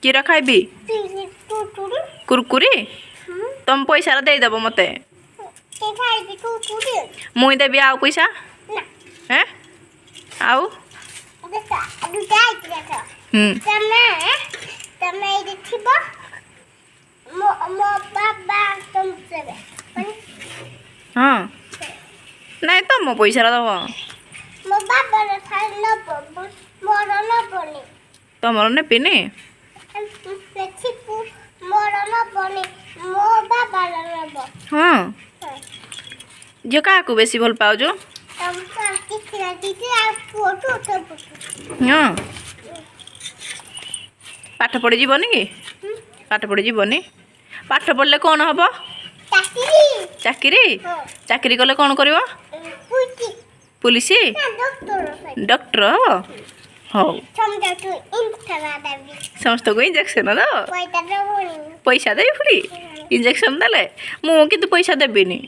କିର ଖାଇବି? କୁରକୁରି ତମ ପଇସାର ଦେଇଦେବ ମୋତେ। ମୁଇଁ ଦେବି ଆଉ ପଇସା ହେଁ ଆଉ। ହୁଁ। ତମେ ଏଇଠି ଥିବ, ମୋ ବାବା ତମକୁ ଦେବେ। ହଁ, ନାଇଁ, ତମ ପଇସାର ଦବ। ମୋ ବାବାର ଥାଇ ନବ, ମୋର ନବନି। ତମର ନେବିନି। ଚିକୁ ମୋର ନବନି, ମୋ ବାବାର ନବ। ହଁ। ଝିଅ, କାହାକୁ ବେଶୀ ଭଲ ପାଉଛୁ? କିଛି ନା ଦିଦି ଆଉ ପୁଅଠୁ। ହଁ, ପାଠ ପଢ଼ି ଯିବନି କି? ପାଠ ପଢ଼ି ଯିବନି? ପାଠ ପଢ଼ିଲେ କ'ଣ ହବ? ଚାକିରି। ଚାକିରି? ହଁ। ଚାକିରି କଲେ କ'ଣ କରିବ? ପୁଟି। ପୁଲିସ? ନା, ଡକ୍ଟର। ଡକ୍ଟର ହବ? ହଉ। ସମସ୍ତଙ୍କୁ ଇଞ୍ଜେକ୍ସନ ଦେବି। ସମସ୍ତଙ୍କୁ ଇଞ୍ଜେକ୍ସନ ଦେବ? ପଇସା ଦେବନି। ପଇସା ଦେବି ପୁଣି ଇଞ୍ଜେକ୍ସନ ଦେଲେ। ମୁଁ କିନ୍ତୁ ପଇସା ଦେବିନି।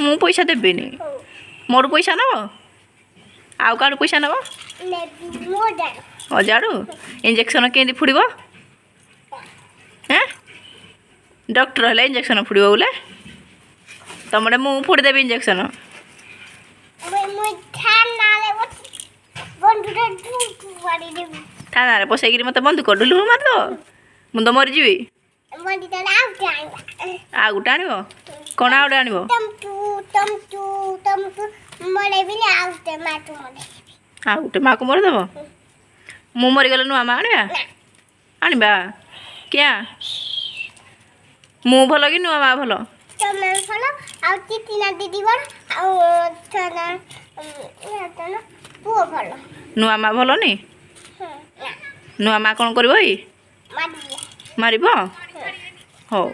ମୁଁ ପଇସା ଦେବିନି। ହଉ। ମୋର ପଇସା ନେବ? ଆଉ କାହାଠୁ ପଇସା ନେବ? ନେବି ମୋ ଜାଣ। ଅଜାଡ଼ୁ ଇଞ୍ଜେକ୍ସନ କେମିତି ଫୁଡ଼ିବ ହେଁ? ଡକ୍ଟର ହେଲେ ଇଞ୍ଜେକ୍ସନ ଫୁଡ଼ିବ ବୋଲେ ତମଟେ ମୁଁ ଫୁଡ଼ିଦେବି ଇଞ୍ଜେକ୍ସନ। ମୁଁ ଥାନାରେ ବନ୍ଧୁଟା ମାରିଦେବି। ଥାନାରେ ପଶେଇକିରି ମୋତେ ବନ୍ଧୁକ ଢୁଲୁ ମାରିଦେବ, ମୁଁ ତ ମରିଯିବି। ବନ୍ଧୁଟା ଆଉ ଆଣିବା। ଆଉ ଗୋଟେ ଆଣିବ? କ'ଣ ଆଉ ଗୋଟେ ଆଣିବ? ତମକୁ ତମକୁ ତମକୁ ମରେଇବିନି, ଆଉ ଗୋଟେ ମାକୁ ମରେଇବି। ଆଉ ଗୋଟେ ମାକୁ ମରିଦେବ? ମୁଁ ମରିଗଲେ ନୂଆ ମା ଆଣିବା? ନା। ଆଣିବା କିଆ? ମୁଁ ଭଲ କି ନୂଆ ମା ଭଲ? ତମେ ଭଲ, ଆଉ ତିତିନା ଦିଦି ଭଲ, ଆଉ ପୁଅ ଭଲ। ନୂଆ ମା ଭଲନି? ନା। ନୂଆ ମା କ'ଣ କରିବ ଏଇ? ମାରିବ। ମାରିବ? ହଉ।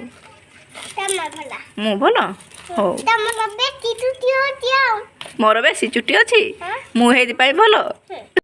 ତମେ ଭଲ। ମୁଁ ଭଲ? ହଉ। ତମର ବେଶୀ ଚୁଟି ଅଛି ଆଉ। ମୋର ବେଶୀ ଚୁଟି ଅଛି? ହଁ। ମୁଁ ହେଇଥିପାଇଁ ଭଲ।